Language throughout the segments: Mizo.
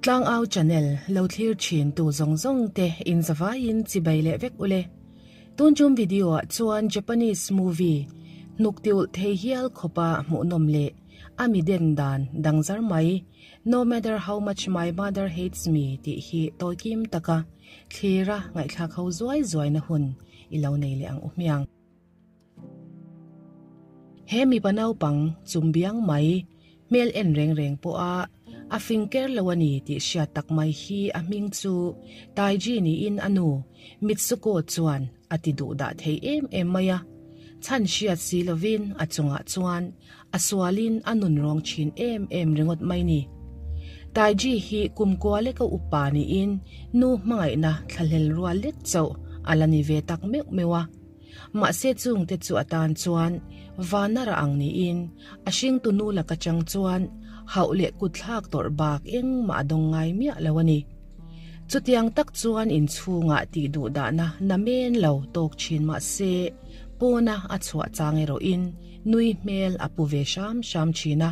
Tlangau channel lo thlir thin tu zawng zawng te in zavaiin chibai leh vek ule. Tun tum video ah chuan Japanese movie hnuk tiulh thei hial khawpa hmuhnawm leh a mi den dan dang zar mai No matter how much my mother hates me tih hi tawikim taka thlira ngaihthlak ho zuai zuaina hun i lo nei leh ang u hmiang. He mipa naupang chumbiang mai hmel en reng reng pawha a fing ker lo a ni tih hriat tak mai hi a hming chu Taiji niin a nu Mitsuko chuan a ti duh dah thei em em mai a. Chhan hriat si lovin a chungah chuan a sualin a nun rawng thin em em ringawt mai ni. Taiji hi kum kua leka upa niin nu hmangaihna thlahlel rual lek chauh a la ni ve tak meuh meuh a. Mahse chungte chu a tan chuan Vanara ang niin a hringtu nu laka chang chuan hauh leh kutthlak tawrh bak engmah a dawng ngai miah lo a ni. Chutiang tak chuan inchhungah tih duh dahna namen lo tawk thin mahse pawna a chhuah chang erawhin nui hmel a pu ve hram hram thin a.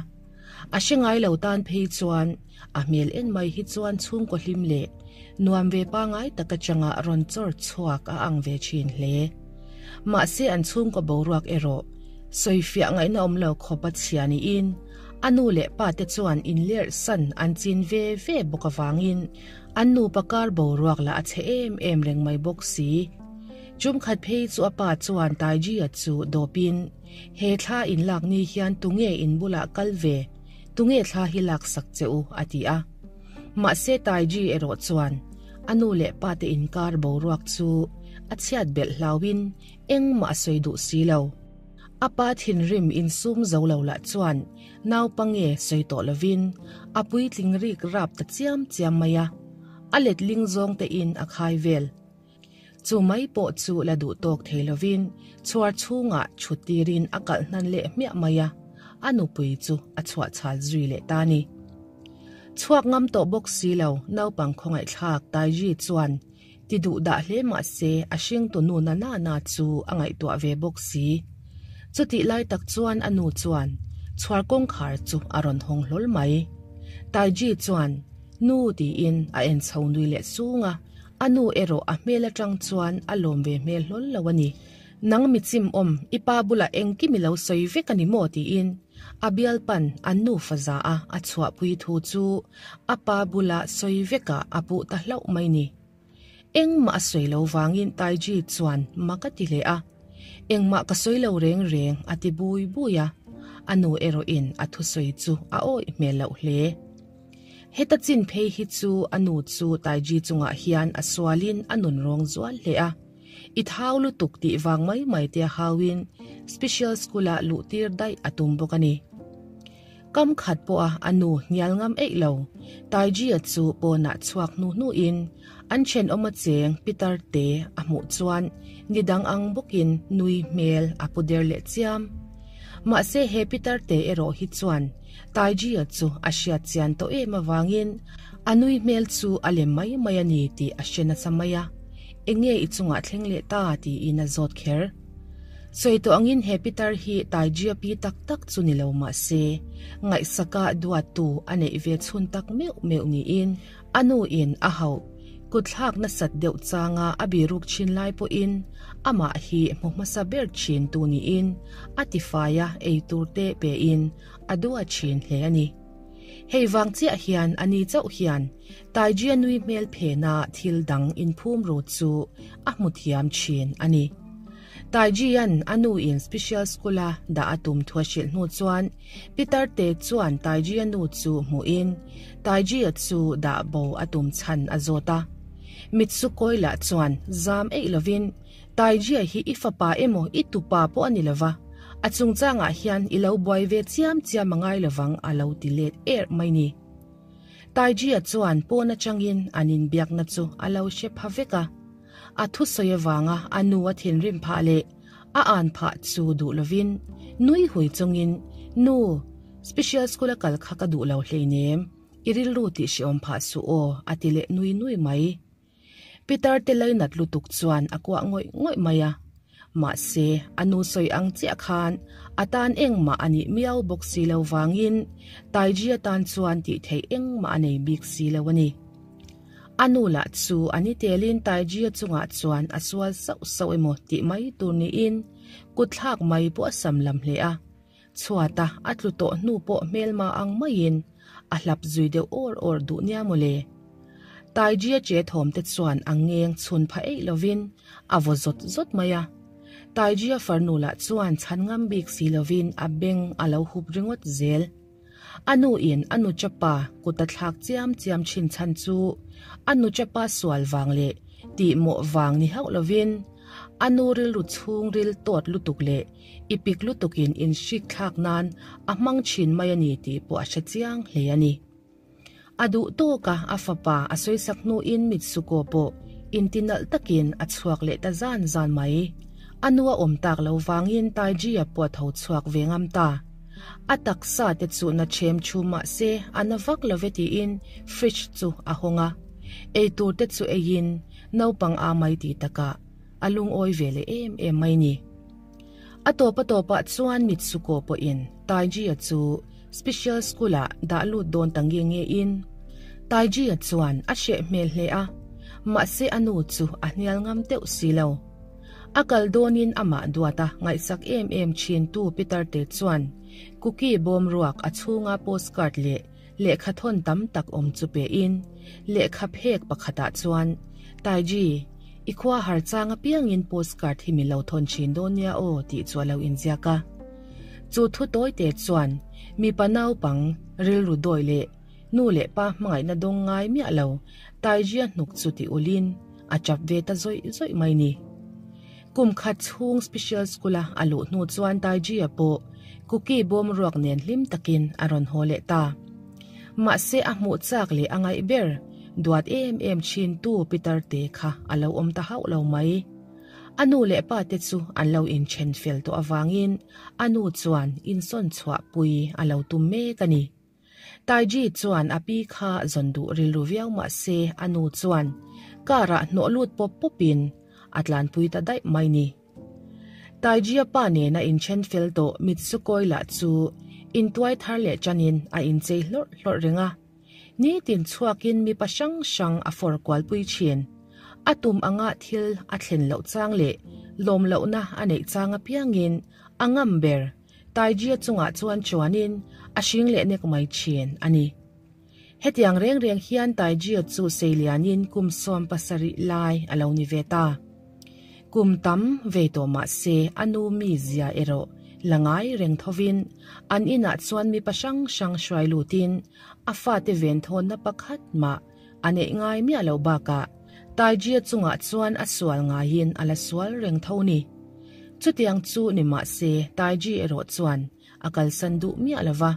A hre ngai lo tan phei chuan a hmel en mai hi chuan chhungkaw hlim leh nuam ve pangai tak atanga rawn chawr chhuak a ang ve thin hle. Mahse an chhungkaw boruak erawh sawifiah ngaihna awm lo khawp a chhia niin a nu leh pa te chuan inlerh san an chin ve ve bawk avangin an nupa kar boruak lah a chhe em em reng mai bawk si. Chumkhat phei chu a pa chuan Taiji-a chu dawpin He thla in lak ni hian tunge in bulah kal ve, tunge thla hi lak sak che u? a ti a. Mahse Taiji erawh chuan a nu leh pa te inkar boruak chu a chhiat belh hlauhin engmah a sawi duh si lo. A pa thinrim insum zo lo lah chuan naupange sawi tawh lovin a puitling rik rap ta chiam chiam mai a, a letling zawng te in a khai vel. Chu mai pawh chu la duh tawk thei lovin chhuar chhungah chhut tirin a kalh hnan leh hmiah mai a, a nupui chu a chhuah chhal zui leh ta ni. Chhuak ngam tawh bawk si lo, naupang khawngaihthlak Taiji chuan ti duh dah hle mah se a hringtu nu na na na chu a ngaihtuah ve bawk si. Chutih lai tak chuan a nu chuan chhuar kawngkhar chu a rawn hawng hlawl mai. Taiji chuan nu tiin a en chho nui leh sung a, A nu erawh a hmel atang chuan a lawm ve hmel hlawl lo a ni. Nang mi chim awm, i pa bulah engkim i lo sawi vek a ni maw? tiin a bialpan an nufa za a a chhuahpui thu chu a pa bula sawi vekah a puh ta hlauh mai ni. Engmah a sawi lo vangin Taiji chuan mak a ti hle a. Engmah ka sawi lo reng reng a ti bui bui a, a nu erawhin a thusawi chu a awih hmel loh hle. Heta chin phei hi chu a nu chu Taiji chungah hian a sualin a nun rawng zual hle a. I thau lutuk tih vang mai mai te a hauin special school ah luh tir daih a tum bawk a ni. Kam khat pawha a nu hnial ngam eih lo, Taiji-a chu pawnah chhuak hnu hnuin an thenawm a cheng Peter te a hmuh chuan ni dang ang bawkin nui hmel a pu der leh chiam. Mahse he Peter te erawh hi chuan Taiji-a chu a hriat chian tawh em avangin a nui hmel chu a lem mai mai a ni tih a hre nasa mai a, Enge i chungah thleng leh ta? tiin a zawt kher. Sawi tawh angin he pitar hi Taiji-a pi tak tak chu ni lo mah se, ngaihsaka duattu a neih ve chhun tak meuh meuh niin a nuin a hauh kutthlak nasat deuh changa a biruk thin lai pawhin amah hi hmu hmasa ber thin tu niin a tifai a ei tur te pein a duh a thin hle a ni. Hei vang chiah hian a ni chauh hian Taijia nui hmel phena thil dang inphum ru chu a hmu thiam thin a ni. Taijian a nu in special school a dah a tum thu a hrilh hnu chuan Peter te chuan Taijia nu chu hmuhin Taijia chu dah bo a tum chhan a zawt a. Mitsukawi lah chuan zam eih lovin Taijia hi i fapa emaw i tupa pawh a ni lova, a chungchangah hian i lo buai ve chiam chiam a ngai lovang a lo ti let erh mai ni. Taijia chuan pawn atangin an inbiakna chu a lo hre pha vek a. A thusawi avanga a nu a thinrim phah leh a an phah chu duh lovin nui hui chungin, Nu, special school a kal kha ka duh lo hleinem, i rilru tih hreawm phah suh aw a ti leh nui nui mai. Pitar te lainat lutuk chuan a kuah ngawih ngawih mai a. Mahse, a nu sawi ang chiah khan a tan engmah a nih miau bawk si lo vangin Taiji atan chuan tih theih engmah a nei bik si lo a ni. A nu lah chu a ni telin Taiji-a chungah chuan a sual sauh sauh emaw tih mai tur niin kutthlak mai pawh a sam lam hle a. Chhuata a tlu tawh hnu pawh hmelma ang maiin a hlap zui deuh awr awr duh nia mawle. Taiji-a che thawm te chuan a ngeng chhun pha eih lovin a vaw zawt zawt mai a. Taiji-a farnu lah chuan chhan ngam bik si lovin a beng a lo hup ringawt zel. A nu in a nuchapa kut a thlak chiam chiam thin chhan chu a nuchapa sual vang leh tihmawh vang ni hauh lovin a nu rilru chhungril tawt lutuk leh i pik lutukin inhrik thlak nan a hmang thin mai a ni tih pawh a hre chiang hle a ni. A duh tawk a, a fapa a sawisak hnuin Mitsuko pawh intinalh takin a chhuak leh ta zan zan mai. A nu a awm tak lo vangin Taiji-a pawh a tho chhuak ve ngam ta. A taksa te chu na ṭhem thu mah se a na vak lo ve tiin fridge chu a hawng a. Eitur te chu eiin naupang a mai tih takah a lungawi ve leh em em mai ni. A tawp a tawpah chuan Mitsuko pawhin Taiji-a chu Special School-ah dah lut dawn ta nge nge in. Taiji-a chuan a hreh hmel hle a, mahse a nu chu a hnial ngam teuh si lo. A kal dawnin amah duata ngaihsak em em thintu Peter-te chuan cookie bawm ruak a chhunga postcard leh Lehkha thawn tam tak awm chu pe in, lehkha phek pakhatah chuan, Taiji, i khua har chang apiangin postcard hi mi lo thawn thin dawn nia aw tih chu a lo inziak a. Chu thu tawite chuan mipa naupang rilru dawi leh nu leh pa hmangaihna dawng ngai miah lo Taiji-a hnuk chu ti ulin a tap ve ta zawih zawih mai ni. Kum khat chhung special school-a a luh hnu chuan Taiji-a pawh cookie bawm ruak nen hlim takin a rawn haw leh ta. Mahse a hmuh chak leh a ngaih ber, duat em em thin tu Peter te kha a lo awm ta hauh lo mai. A nu leh pa te chu an lo inthen fel tawh avangin a nu chuan insawn chhuah pui a lo tum mek a ni. Taiji chuan a pi kha zawn duh rilru viau mah se a nu chuan car ah hnawh lut pawp pawp in a tlanpui ta daih mai ni. Taiji a pa nena inthen fel tawh Mitsuko-i lah chu intuai thar leh tan in a inchei hlawrh hlawrh reng a. Nitin chhuak in mipa hrang hrang a fawr kualpui thin. A tum anga thil a thlen loh chang leh lawm lohna a neih chang apiang in a ngam ber. Taijia chungah chuan chuanin a hring leh nek mai thin a ni. Hetiang reng reng hian Taijia chu seilianin kum 70 lai a lo ni ve ta. Kum tam vei tawh mah se a nu mizia erawh la ngai reng thovin an inah chuan mipa hrang hrang hruai lutin a fate venthawnna pakhat mah a neih ngai miah loh bakah Taijia chungah chuan a sual ngaiin a la sual reng tho ni. Chutiang chu ni mah se Taiji erawh chuan a kalsan duh miah lo va,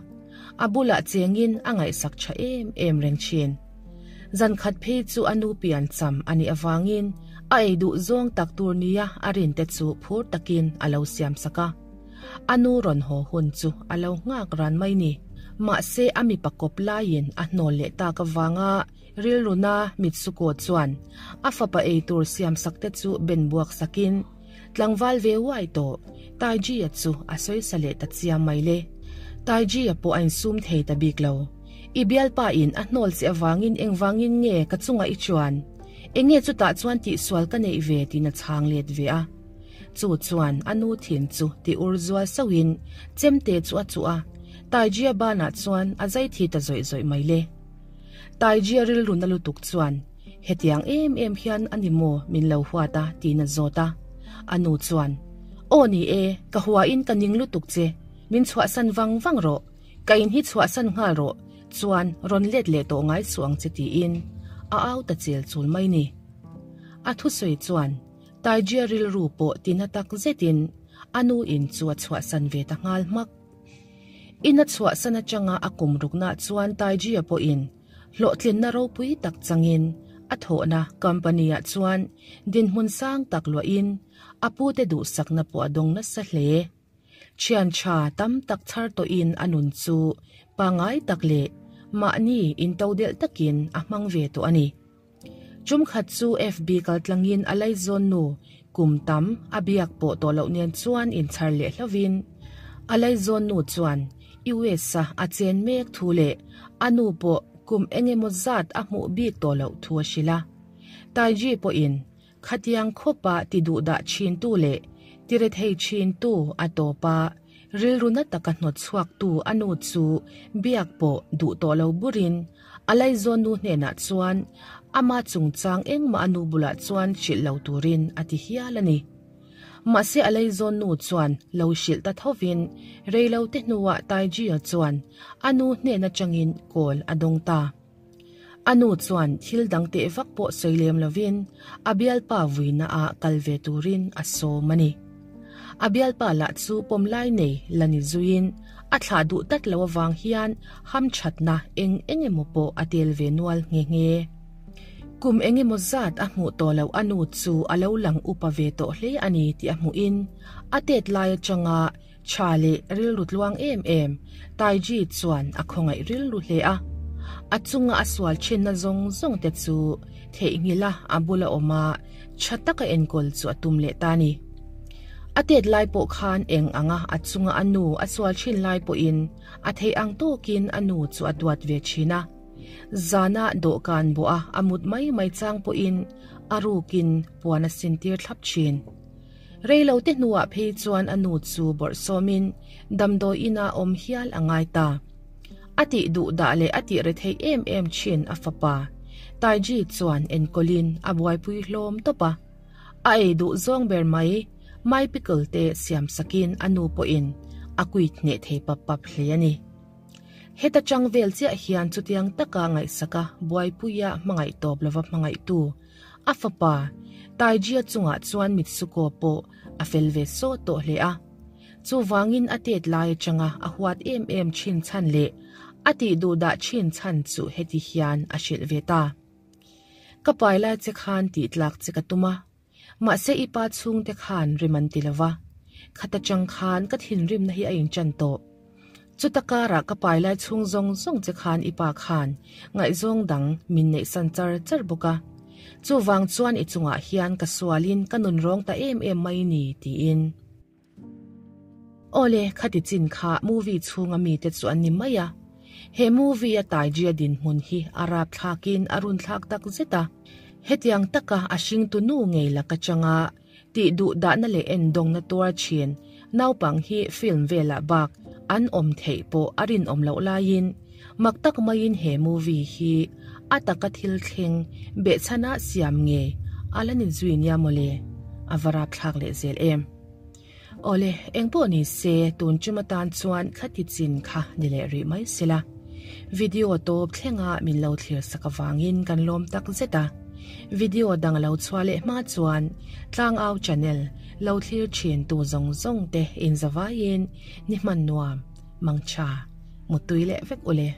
a bulah chengin a ngaihsak tha em em reng thin. Zan khat phei chu a nu pian cham a nih avangin a ei duh zawng tak tur nia a rinte chu phur takin a lo siam sak a. A nu rawn haw hun chu a lo nghak ran mai ni. Mahse a mipa kawp laiin a hnawl leh tak avanga rilruna Mitsuko chuan a fapa eitur siam sak te chu ben buak sakin tlangval ve uai tawh Taiji-a chu a sawisa leh ta chiam mai le. Taiji-a pawh a insum thei ta bik lo. I bialpa in a hnawl che avangin engvangin nge ka chungah i chuan? Enge chutah chuan tihsual ka neih ve tiin a chhang let ve a. Chu chuan a nu thin chu ti ur zual sauhin chemte chu a chuh a, Taijia banah chuan a zai thi ta zawih zawih mai le. Taijia rilru na lutuk chuan, Hetiang em em hian a ni maw min lo huat a? tiin a zawt a. A nu chuan, Aw ni e, ka huain ka ning lutuk che, min chhuahsan vang vang rawh, ka in hi chhuahsan nghal rawh, chuan rawn let leh tawh ngai suh ang che tiin a au ta chel chul mai ni. A thusawi chuan, Taijia rilru pawh tina tak zetin a nu in chu a chhuahsan ve ta nghal hmak. In a chhuahsan atanga a kum rukna chuan Taijia pawhin hlawhtlinna ropui tak changin a thawhna company-ah chuan dinhmun sang tak luahin a pute duhsakna pawh a dawng nasa hle. Thian tha tam tak chhar tawhin a nun chu pangngai tak leh mahni intodelh takin a hmang ve tawh a ni. Tum khat chu FB kaltlangin a laizawn nu. kum tam a biak pawh tawh loh nen chuan inchhar leh hlovin a laizawn nu chuan US-a a chen mek thu leh a nu pawh kum engemaw zat a hmuh bik tawh loh thu a hrilh a. Taiji pawhin Khatiang khawpa ti duhdah thintu leh ti rethei thintu a tawp a, rilru na taka hnawt chhuaktu a nu chu biak pawh duh tawh lo burin a laizawn nu hnenah chuan ama chungchang engmah a nu bulah chuan hrilh lo turin a ti hial a ni. Mahse a laizawn nu chuan lo hrilh ta thovin reilote hnuah Taiji-a chuan a nu hnen atangin call a dawng ta. A nu chuan thil dang teh vak pawh sawi lem lovin a bialpa vuina ah kal ve turin a sawm a ni. A bialpa lah chu pawm lai nei la ni zuiin a thlah duh tlat lo avang hian hamthatna eng eng emaw pawh a tel ve nual nghe nghe. Kum eng emaw zat a hmuh tawh loh a nu chu a lo lang upa ve tawh hle a ni tih a hmuhin a tet lai atanga Tha leh rilru tluang em em, Taiji chuan a khawngaih rilru hle a. A chunga a sual thinna zawng zawng te chu theihnghilh a a bula awm a, tha taka enkawl chu a tum leh ta ni. A tet lai pawh khan eng anga a chunga a nu a sual thin lai pawhin a theih ang tawkin a nu chu a duat ve thin a. Zana dawhkan bawh a a mut mai mai chang pawhin a rukin puan a sintir thlap thin. Reilote hnuah phei chuan a nu chu bawrhsawmin damdawi inah awm hial a ngai ta. A tih duh dah leh a tih rethei em em thin a fapa Taiji chuan enkawlin a buaipui hlawm tawp a. A ei duh zawng ber mai mai pickle te siam sakin a nu pawhin a kuit hneh thei pap pap hle a ni. Heta chang vel chiah hian chutiang taka ngaihsaka buaipuia hmangaih tawp lova hmangaihtu A fapa, Taijia chungah chuan Mitsuko pawh a fel ve sawt tawh hle a. Chuvangin a tet lai atanga a huat em em thin chhan leh a tih duh dah thin chhan chu heti hian a hrilh ve ta. Ka pai lai che khan tih tlak che ka tum a, mahse i pa chhungte khan rim an ti lo va, khata chang khan ka thinrimna hi a inchan tawh. Chuta karah ka pai lai chhung zawng zawng che khan i pa khan ngaihzawng dang min neihsan char char bawk a. Chuvang chuan i chungah hian ka sualin ka nun rawng ta em em mai ni tiin. Awle, khati chin kha movie chhunga mite chu an ni mai a. He movie a Taijia dinhmun hi a rap thlakin a run thlak tak zet a. Hetiang taka a hringtu nu ngei laka changa Tih duh dahna leh endawngna tuar thin naupang hi film velah bak an awm theih pawh a rinawm loh laiin mak tak maiin he movie hi a taka thil thleng behchhana siam nge a la ni zui nia mawle, a va rapthlak leh zel em. Awle, engpawh ni se tun tum atan chuan khati chin kha ni leh rih mai sela. Video tawp thlenga min lo thlir sak avangin kan lawm tak zet a. Video dang lo chhuah leh hma chuan Tlangau channel lo thlir thin tu zawng zawng te inzavaiin ni hman nuam, mangtha, muttui leh vek ule.